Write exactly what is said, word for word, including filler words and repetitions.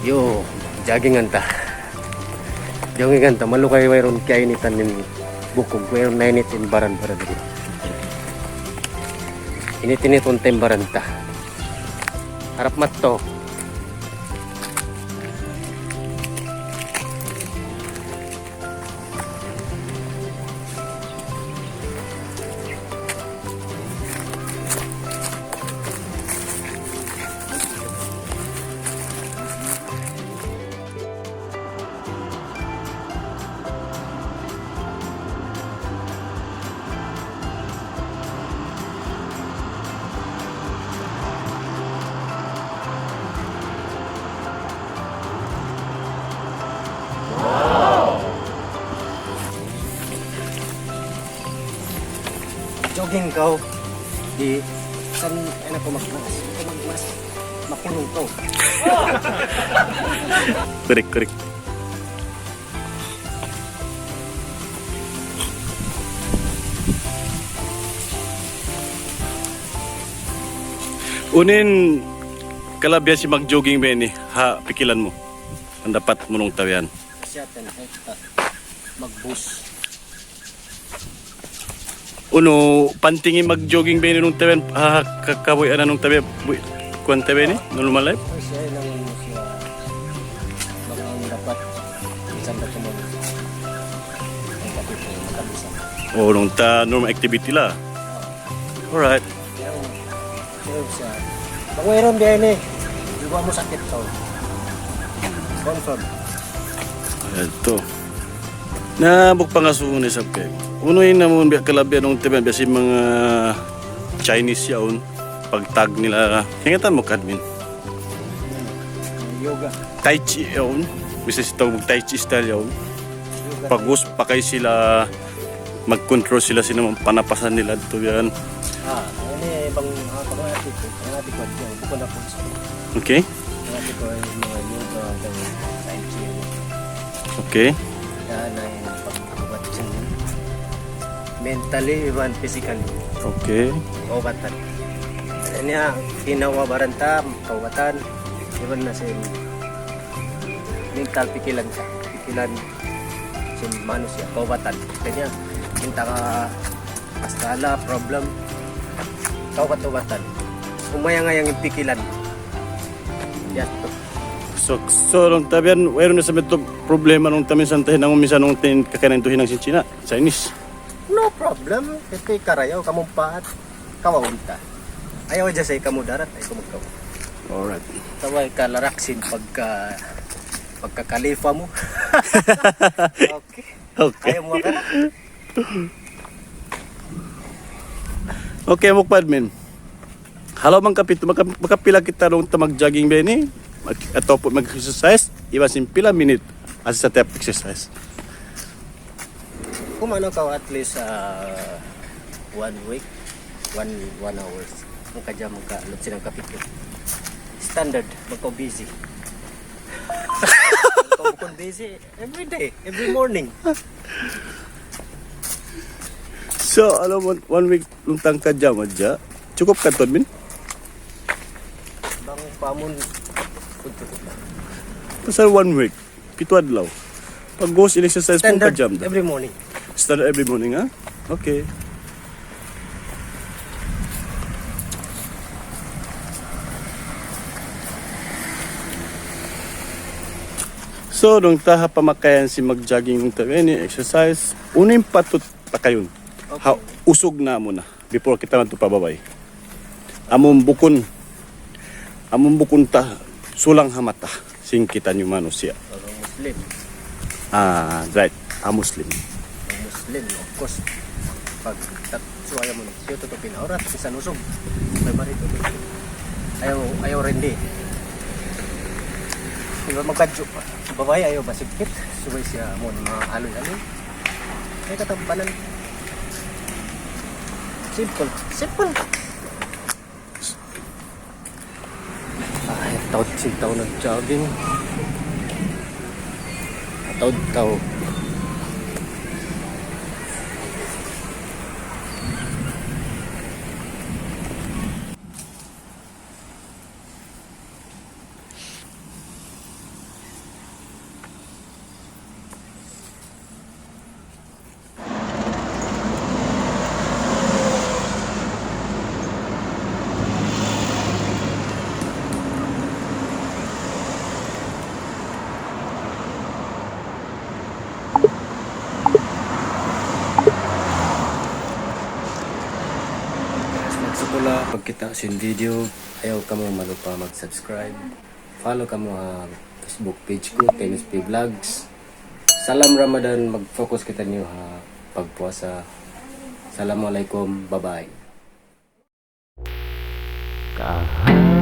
Yo, jogging ta. Jogging ta, malugay wayruun kainitan in bukug, wayruun nainit in baran-baran. Init-init in baran ta. Harap madtu. Jogging kaw, di' san, ay, naku, magmask. Naku, magmask. Makulung kaw. Correct, correct. Unu in kalabihan sin mag-jogging biya' ini, ha pikilan mu? Pandapat mu nung tabian. Siya ten hektar. Magbus. Unu, panting in mag-jogging biya' ini nung tabian, ha, ha, ka-, kabuhi' na nung tabian, buhi', kuwan tabian ini, normal life? Ay, siya, ilang mo siya, baka ang dapat, minsan na tumulong. Ang kapito, matabisan. O, nung ta, normal activity la. Alright. Pero siya, pag mayroon biya' ini, di ba mo sakit to? Sponsor. Ito. Na, buk pangasuhun isab kay. Unu in amun biya' kalabihan nung tabian, biya' sin manga Chinese yaun, pagtag nila, kaingatan mu, Kadmin? Yoga. Tai Chi yaun, bisan sin tau Tai Chi style yaun. Yoga. Pag-us, pakay sila, mag-control sila sin panapasan nila dito yan. Ah, ini bang, ah, pag-ati ko, pag-ati ko, bukun ako sa Okay. Pag-ati ko, ay mga yoga, ang Tai Chi, ano. Okay. Yan ay pag-ubat sa mentally, even physically. Okay. Kaubatan. Ini, ah, kinawa baranta, kaubatan, even na sin mental pikilan sa, pikilan sin manusiya', kaubatan. Kanya, minta ka masalah, problem, kaubat-ubatan. Umayang-ayang in pikilan. Yan. So, so, nung tabian, wayruun na sa mito problema nung tamin santahin nung minsan nung tin kakanan tuhin ng sin China, Chinese. No problem. Ito yung karayaw, kamumpaat, kawaunta. Ayaw dyan sa ikamudarat, ay kumagkaw. Alright. Tawag ka laraksin pagka, pagkakalifa mo. Okay. Okay. Ayaw mo ka. Okay, Mukpadmin. Halaw man kapit, maka-, makapila kita nung ta mag-jogging ba ini? Mag-, atawa po mag-exercise, iban sin pila minute as sa step exercise. Kung ano ka, at least, ah, one week, one, one hours. Ang kadya, magka, let's say, ang kapit ko. Standard, magka busy. Magka busy, every day, every morning. So, alam mo, one week, nung tangka jam aja, cukup ka, Tod, min? Bang pamun, cukup. Pasal one week, pitu adlaw. Pag-ghost in exercise mo, standard, ka jam da. Every morning. Standard every morning, ha? Okay. So, nung ta ha pamakayan sin mag-jogging, nung ta ini exercise, unu in patut pakayun? Okay. Ha, usug na muna, before kita madtu pa babay. Amun bukun, amun bukun ta sulang ha mata sin kitaniyu manusiya'. Orang Muslim. Ah, right. Ah, Muslim. Orang Muslim, of course. Pag tat-, suwaya mo, siya tutupi na oras, isa nusog. May marito. Ayaw, ayaw rendi. Di ba magkadyo? Babae, ayaw ba sikit? Subay siya mo, mga aloy-aloy. Ay, katampanan. Simple. Simple. Ay, taud sin tau nag-jogging. Taud tau. Mula pagkita' sin video, ayaw kamu malupa mag-subscribe. Follow kamu ha Facebook page ku, Tennis P Vlogs. Salam Ramadan, mag-focus kitaniyu ha pagpuasa. Assalamualaikum, bye-bye. Kahalan